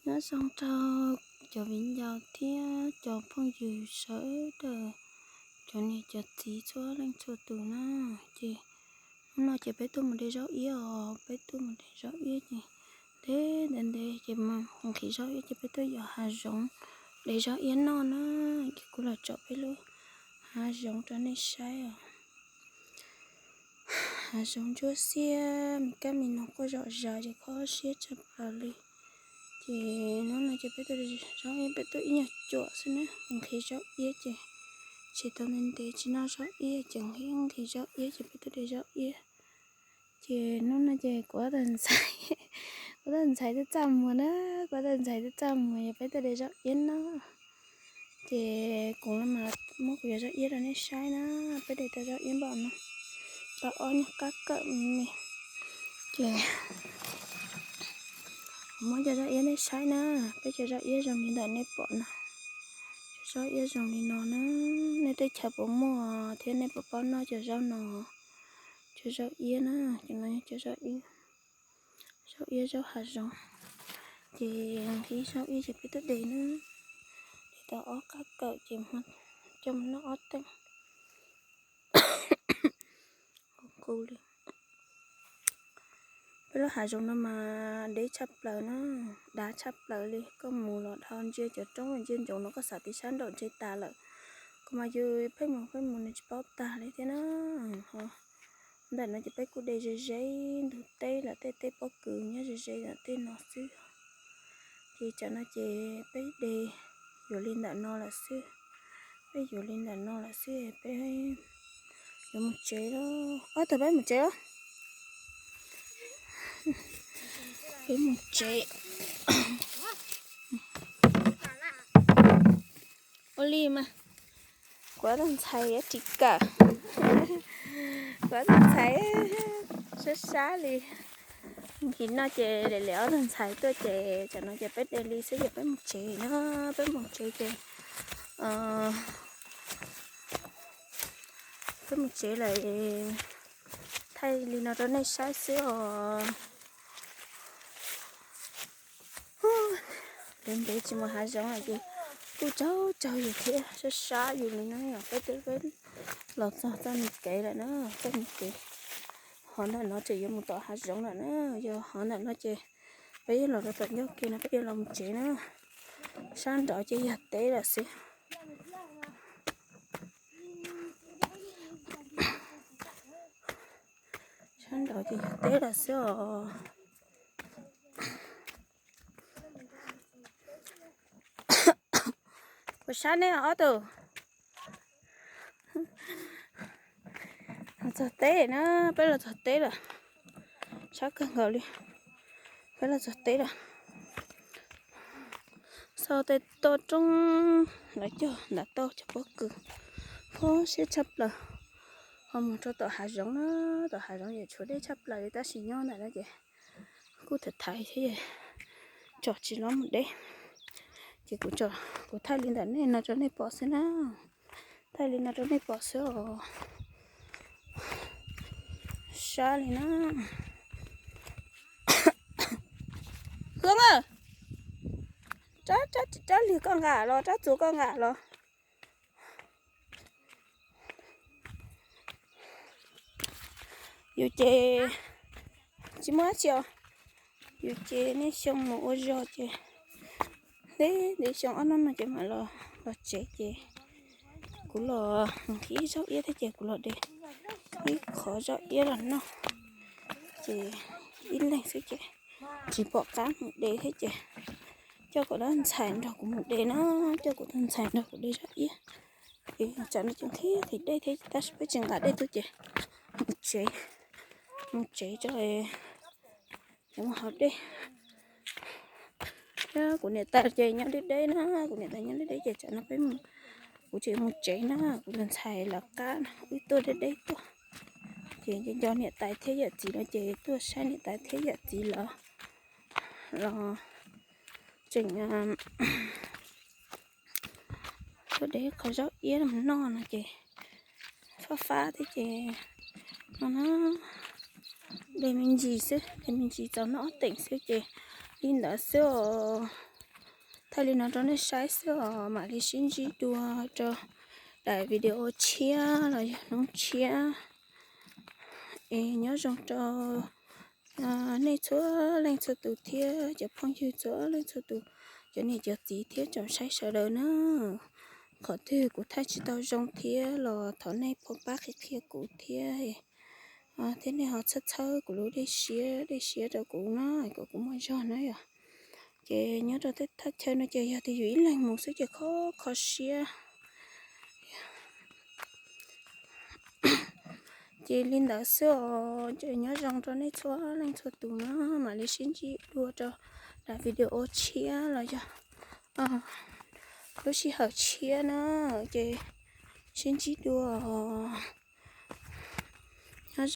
Nyob zoo rau cov viv ncaus thiab cov phooj ywg sawv daws, cov niam cov txiv txhua leej txhua tus na. Ces hnub no ces peb tuaj mus de zaub iab os, peb tuaj mus de zaub iab ces ntev ntev ntev ces mus nqhis zaub iab ces peb tuaj yos hav zoov de zaub iab noj na. Ces kuv los tsom peb lub hav zoov rau nej saib os. Hav zoov ntsuab xiab, me kab me noog quaj zom zaws ces kho siab tshaj plaws li. Ces hnub no ces peb tuaj de zaub iab, peb tuaj ib nyuag cuam xwb na, nqhis zaub iab ces tsis tau ntev ntev tsis noj zaub iab ces nqhis nqhis zaub iab ces peb tuaj de zaub iab. Ces hnub no ces kuv ob tug ntxhais, kuv ob tug ntxhais twb txaj muag na, kuv ob tug ntxhais twb txaj muag yog peb tuaj de zaub iab noj. Ces kuv mas muab kuv cov zaub iab rau nej saib na, peb de tau zaub iab npaum no, tau ob nyuag qab kawm me me. Ces kuv muab cov zaub iab nej saib na, peb cov zaub iab zoo li ntawm nej pom no, cov zaub iab zoo li no na, nej teb chaws puas muaj thiab nej puas paub noj cov zaub no, cov zaub iab na, cov no cov zaub iab, zaub iab zaub hav zoov. Ces nqhis zaub iab ces peb tuaj de na, de tau ob qab kawm ces coj mus noj ob teev. Qus li. Peb lub hav zoov no mas deb tshaj plaws na, dav tshaj plaws li. Koj mus los dhau ntsia cov roob ntsia ntsoov no koj xav tias sab nraum ntshe tas lawm. Kuv mas yus pheej mus pheej mus nws tsis paub tag li thiab na. Ho ntawm no ces peb kuj de ze ze ntug teb lawm, tej teb pob kws nyob ze ze ntawm tej no xwb. Ces tsam no ces peb de yuav li ntawm no lawm xwb. Peb yuav li ntawm no lawm xwb, peb yuav mus tsev lawm. Ob tug peb mus tsev lawm. Peb mus tsev. Ua li mas, kuv ob tug ntxhais yuav tsis kawm. Kuv ob tug ntxhais sab sab li. Nqhis no ces lem lem ob tug ntxhais tuaj ces tsam no ces peb de li xwb ces peb mus tsev na, peb mus tsev ces peb mus tsev lawm, thaij li no rau nej saib xwb os. Ntev ntev tsis mus hav zoov lawm ces kuj tsaug tsaug yus thiab sab sab yus li no. Peb twb los txog txoj me kev lawm na, txoj me kev. Hov ntawm no tseem yuav mus tom hav zoov lawm na, yog hov ntawm no ces peb yuav los rau tom ncauj ke no peb yuav los mus tsev na. Sab nraud ces yog teb lawm xwb. Sab nraud ces yog teb lawm xwb os. Puas sab neb ob tug? Los txog teb na, peb los txog teb lawm. Sab kawg nkaus li. Peb los txog teb lawm. Xauj tej toj roob lawv cog nram tauj cov pob kws, kho siab tshaj plaws. Ho mus rau tom hav zoov na, tom hav zoov ces tshuav deb tshaj plaws li tab sis nyob ntawm no ces kuj thaiv thaiv thiab, tsom tsis lov mus deb. Ces kuv, kuv thaij li ntawm nej no rau nej pom xwb na. Thaij li no rau nej pom xwb os. Sab li na. Hwb, rab, rab, rab liag koj nqa los, rab txuas koj nqa los. Yus ces tsis muaj dab tsi os. Yus ces niaj xyoo mus ua zog ces ntev ntev xyoo ob hnub no ces mam los tsev ces kuv los nqhis zaub iab thiab ces kuv los de ib qho zaub iab los noj. Ces ib leeg xwb ces tsis pom qab mus de thiab ces coj kuv tus ntxhais nrog kuv mus de na, coj kuv tus ntxhais nrog kuv de zaub iab. Tsam no ces nqhis nqhis dej thiab tab sis peb tsis nqa dej tuaj ces mus tsev, mus tsev tso, mus haus dej. Thiab kuv niam tais ces nyob deb deb na, kuv niam tais nyob deb deb ces tsam no peb, kuv tseem mus tsev na, kuv tus ntxhais lawv qab wb tuaj deb deb tuaj. Ces nco nco niam tais thiab yawm txiv no ces tuaj saib niam tais thiab yawm txiv lawv los tseem tuaj de qhov zaub iab mus noj no ces fab fab thiab ces no na, de me ntsis xwb, de me ntsis txaus noj ob teem xwb ces li ntawd xwb os. thaij li no rau nej saib xwb os, mam li sib ntsib dua rau daim video tshiab los yog hnub tshiab. Es nyob zoo rau nej txhua leej txhua tus thiab cov phooj ywg txhua leej txhua tus, cov niam cov txiv thiab tsoom saib sawv daws na. Qhov twg kuv thaij tsis tau zoo thiab los thov nej pab qhia qhia kuv thiab, thiab nej ho txhawb txhawb kuv lub dej siab dej siab rau kuv na, kom kuv muaj zog na yom. Ces nyob rau tej thaj chaw no ces yog tias yus ib leeg mus xwb ces kho kho siab. Ces li ntawd xwb os, ces nyob zoo rau nej txhua leej txhua tus na, mam li sib ntsib dua rau daim video tshiab los yog lub sij hawm tshiab na, ces sib ntsib dua os.